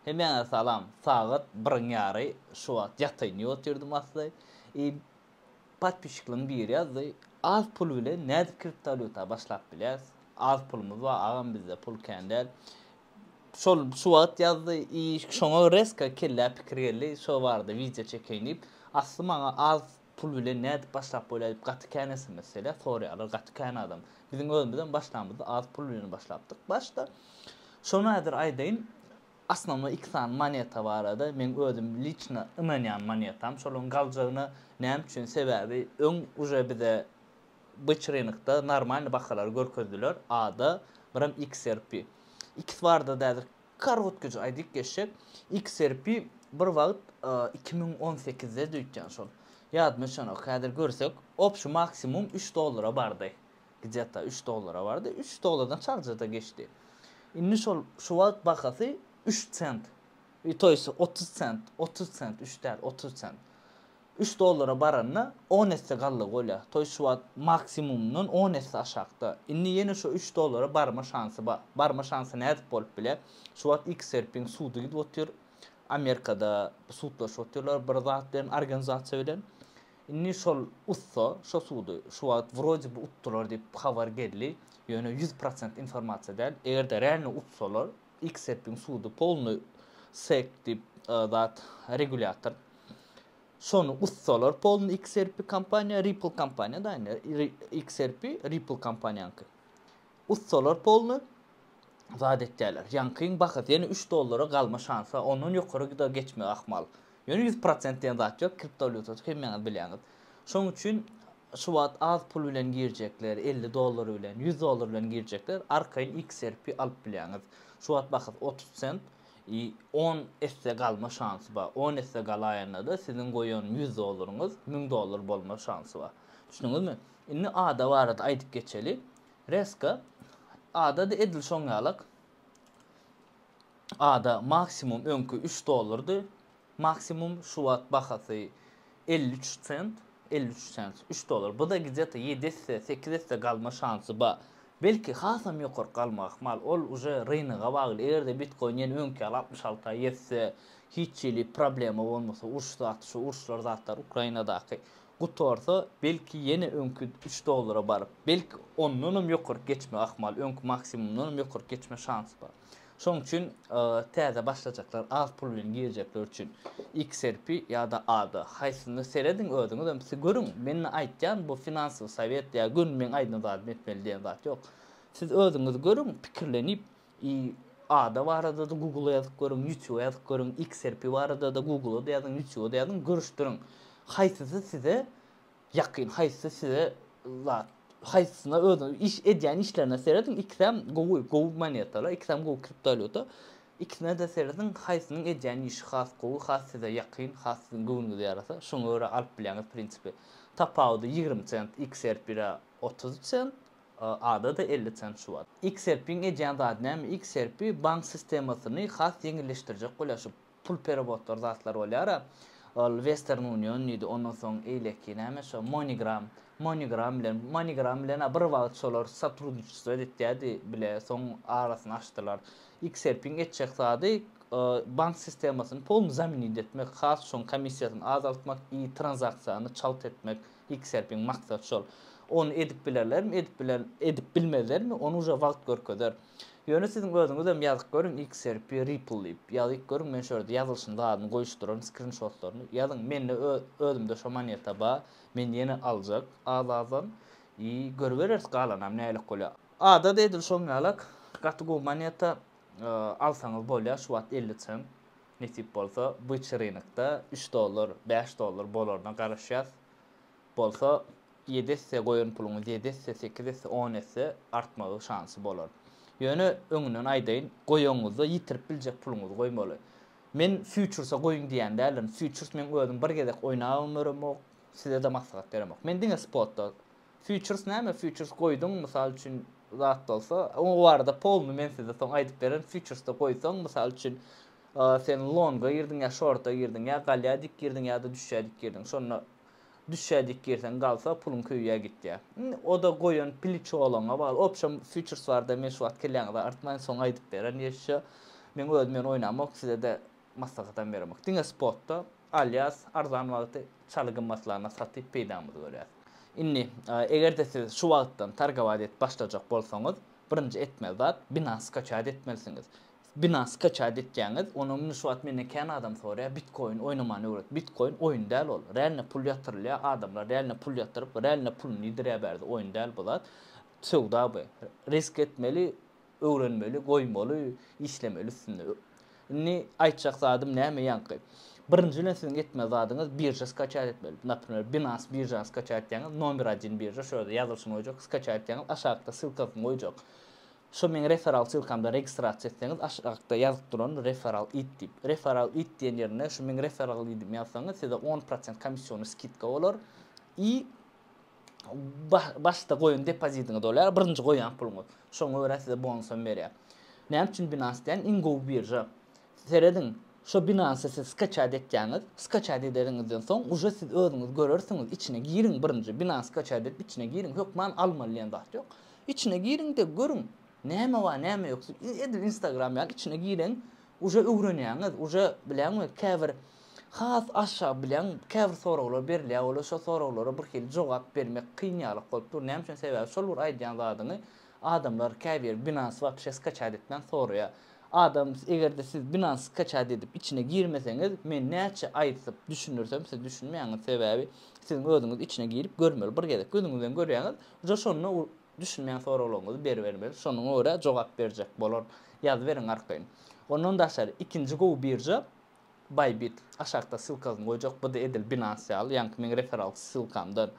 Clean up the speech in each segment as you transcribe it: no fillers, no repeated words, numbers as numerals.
Hemmäňize salam. Sagat biriň ýary şu wagt ýataýyn diýip otyrdym asly. I podpisçikleriň biri ýazdy. Az pul bilen nädip kriptowalýuta başlap bilýäs? Az pulumyz bar agam bizde pul kän däl. Şol şu wagt ýazdy i şoňa reska kellä pikir geldi şo barada wideo çekeýin diýip. Asly maňa az pul bilen nädip başlap bolýar diýip gaty kän sms gelýär soraýarlar gaty kän adam. Biziň özümizem başlamyzda az pul bilen başlapdyk başda. Şony häzir aýdaýyn, osnownoý iki sany moneta barada meň özüm liçno ynanýan monetam şolaryň galjagyna näme üçin sebäbi öň uje bize byç rynokda normalny bahalary görkezdiler ADA birem XRP ikisi barada häzir karotkije aýdyp geçjek XRP bir wagt 2018-de öýtýän şol ýadyma düşenok häzir görsek obşi maksimum 3 dollara bardy. Gdeta üç dollara bardy. Üç dollardan çalja-da geçdi. Indi şol şu wagt bahasy üç sent. To ýest 30 sent, 30 sent, üç däl, 30 sent. 3 dollara baranda 10 esse galdygy bolýar. To ýest şu wagt maksimumyndan 10 esse aşakda. Indi ýene şu 3 dollara barma şansy bar. Barma şansy nädip bolup bilýär? Şu wagt XRP-iň sudy gidip otyr. Amerikada sudlaşyp otyrlar bir zat bilen, organizasiýa bilen. Indi şol utsa, şo sudy şu wagt wrode by utdular diýip habar geldi. Ýöne 100% informasiýa däl. Eger-de realno utsalar, XRP-iň sudy polny SEC diýip zat regulýator. Şony utsalar polny XRP kompaniýa, Ripple kompaniýa da indi XRP Ripple kompaniýaňky. Utsalar polny zat etýärler. Ýaňkyň bahasy ýene 3 dollara galma şansy, ondan ýokary da geçmegi ahmal. Ýöne 100% diýen zat ýok, kriptowalýutada hemmäňiz bilýäňiz. Şonuň üçin şu wagt az pul bilen girjekler, 50 dollar bilen, 100 dollar bilen girjekler arkaýyn XRP alyp bilýäňiz. Şu wagt bahasy 30 sent, i 10 esse galma şansy bar. 10 esse galaýanda-da siziň goýan 100 dollaryňyz 1000 dollar bolma şansy bar. Düşündiňizmi? Indi ADA barada aýdyp geçeli. Reska ADA-da edil şoň ýalak. ADA maksimum öňki 3 dollardy. Maksimum şu wagt bahasy 53 sent, 53 sent, 3 dollar. Bu da gidýär 7 esse, 8 esse galma şansy bar. Belki hasam ýokary galma ahmal. Ol uje rynyga bagly. Eger-de Bitcoin ýene öňki ýaly 66-a ýetse, hiç hili problema bolmasa, uruş zat, şu uruşlar zatlar Ukrainadaky gutarsa, belki ýene öňki 3 dollara baryp, belki ondanam ýokary geçme ahmal, öňki maksimumdanam ýokary geçme şansy bar. Şonuň üçin täze başlajaklar, az pul bilen girjekler üçin XRP ýa-da ADA haýsyny serediň özüňizem siz görüň. Men aýtýan bu finansowy sowet ýa göni meň aýdan zadymy etmeli diýen zat ýok. Siz özüňiz görüň, pikirlenip i ADA barada-da Google-a ýazyp görüň, YouTube-a ýazyp görüň, XRP barada-da Google-a-da ýazyň, YouTube-a-da ýazyň, görüşdiriň. Haýsysy size ýakyn, haýsysy size zat, haýsysyna özüňiz iş edýän işlerine serediň, ikisem gowy, gowy monetalar, ikisem gowy kriptowalýuta. Ikisine-de serediň, haýsynyň edýän işi has gowy, has size ýakyn, has siziň göwnüňize ýarasa, şoňa görä alyp bilýäňiz prinsipi. Tapawudy 20 sent, XRP-re 30 sent, ADA-da 50 sent şu wagt. XRP-iň edýän zady näme? XRP bank sistemasyny has ýeňilleşdirjek bolýar şu pul perewodlar zatlar bolýar-a. Ol Western Union diýdi, ondan soň eýleki näme şo MoneyGram, MoneyGram bilen, MoneyGram bilen-ä bir wagt şolar sotrudniçestvo etýärdi bile, soň arasyny açdylar. XRP-iň etjek zady bank sistemasyny polny zaminit etmek, has şoň komissiýasyny azaltmak i tranzaksiýany çalt etmek. XRP-iň maksady şol. Ony edip bilerlermi, edip biler, edip bilmezlermi, ony uje wagt görkezer. Ýöne siziň özüňizem ýazyp görüň XRP Ripple diýip. Ýazyp görüň, men şu ýerde ýazylyşyny zadyny goýuşdyraryn skrinşotlaryny. Ýazyň, mende özümde şo moneta bar. Men ýene aljak az-azdan. I görübereris galanam nälik bolýar. ADA-da edil şoň ýalak. Gaty gowy moneta. Alsaňyz bolýar şu wagt 50 sent. Nesip bolsa byçy rynokda 3 dollar, 5 dollar bolaryna garaşýas. Bolsa 7 esse goýan puluňyz 7 esse, 8 esse, 10 esse artmagy şansy bolar. Ýöne öňünden aýdaýyn, goýaňyzda ýitirip biljek puluňyzy goýmaly. Men fýuçerse goýuň diýen däldirin. Fýuçers men özüm bir gezek oýnabam göremok, size-de maslahat beremok. Men diňe spotda. Fýuçers näme? Fýuçers goýduň, mysal üçin zat bolsa, o barada polny men size soň aýdyp bererin. Fýuçersde goýsaň, mysal üçin sen longa girdiň ýa şorta girdiň, ýa galýa dik girdiň ýa-da düşýä dik girdiň. Şonda düşýä dik girseň galsa puluň köýýä gitýä. Indi o-da goýan pliçolaňa bagly. Obşem fýuçers barada men şu wagt kelläňizi agyrtmaýyn, soň aýdyp bererin ýeşşe. Men özüm ýöne oýnamok, size-de maslahatam beremok. Diňe spotda alýas, arzan wagty çaly gymmatlanda satyp peýdamyzy görýäs. Indi, eger-de siz şu wagtdan targowat edip başlajak bolsaňyz, birinji etmeli zat, Binance skaçat etmelisiňiz. Binance skaçat etýäňiz, onam indi şu wagt menden kän adam soraýar, bitcoin oýnamany öwret. Bitcoin oýun däl ol. Realno pul ýatyrylýar, adamlar realno pul ýatyryp, realno puluny ýidirýär bärde, oýun däl bu zat. Söwda bu. Risk etmeli, öwrenmeli, goýmaly, işlemeli üstünde. Indi aýtjak zadym näme ýaňky. Birinji bilen siziň etmeli zadyňyz birža skaçat etmeli. Naprimer, Binance biržany skaçat etýäňiz, nomer odin birža, şu ýerde ýazylyşyny goýjak, skaçat etýäňiz, aşakda ssylkasyny goýjak. Şo meň referal ssylkamda registrasiýa etseňiz aşakda ýazyp duran referal id diýip. Referal id diýen ýerine şu meň referal idimi ýazsaňyz size 10% komissiony skidka bolar. I başda goýan depozidiňiz bolýar, birinji goýan puluňyz. Şoňa görä size bonusam berýär. Näme üçin Binance diýen iň gowy birža. Serediň, şo Binance siz skaçat etýäňiz, skaçat ederiňizden soň uje siz özüňiz görersiňiz, içine giriň birinji Binance skaçat edip içine giriň, hökman almaly diýen zat ýok. Içine giriň-de görüň, näme bar, näme ýok. Edil Instagram ýaly içine gireň, uje öwrenýäňiz, uje bilýäňmi käbir has aşagy bilýäň käbir soraglar berilýär olar şo soraglara bir hili jogap bermek kyn ýalyk bolup dur näme üçin sebäbi şol bir aýdýan zadyňy adamlar käbir Binance wapşe skaçat etmän soraýar adam egerde siz Binance skaçat edip içine girmeseňiz men näçe aýtsyp düşündirsem siz düşünmeýäňiz sebäbi siziň özüňiz içine girip görmeli bir gezek gözüňiz bilen görýäňiz uje şonda düşünmeýän soraglaryňyzy beribermeli şonuňa görä jogap berjek bolar ýazyberiň arkaýyn ondan daşary ikinji gowy birža Bybit aşakda ssylkasyny goýjak bu-da edil Binance ýaly ýaňky meň referal ssylkamdan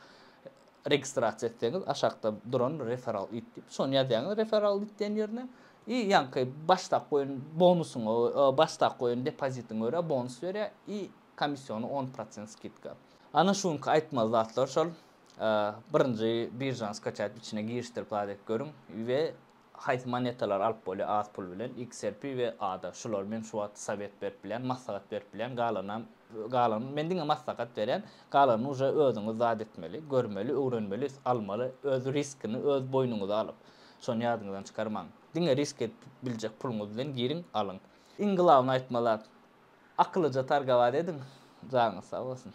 registrasiýa etseňiz aşakda duran referal id diýip şony ýazýaňyz referal id diýen ýerine i ýaňky başdak goýan bonusyňa başdak goýan depozitiňe görä bonus berýär i komissiony 10% skidka. Ana şu günki aýtmaly zatlar şol. Birinji biržany skaçat içine girişdirip zat edip görüň we Haýsy monetalary alyp bolýar az pul bilen XRP we ADA şulary men şu wagt sowet berip bilýän maslahat berip bilýän galanam galanyny men diňe maslahat berýän galanyny uje özüňiz zat etmeli görmeli öwrenmeli almaly öz riskini öz boýnuňyza alyp şony ýadyňyzdan çykarmaň diňe risk edip biljek puluňyz bilen giriň alyň iň glawny aýtmaly zat akylyja targawat ediň janyňyz sag bolsun.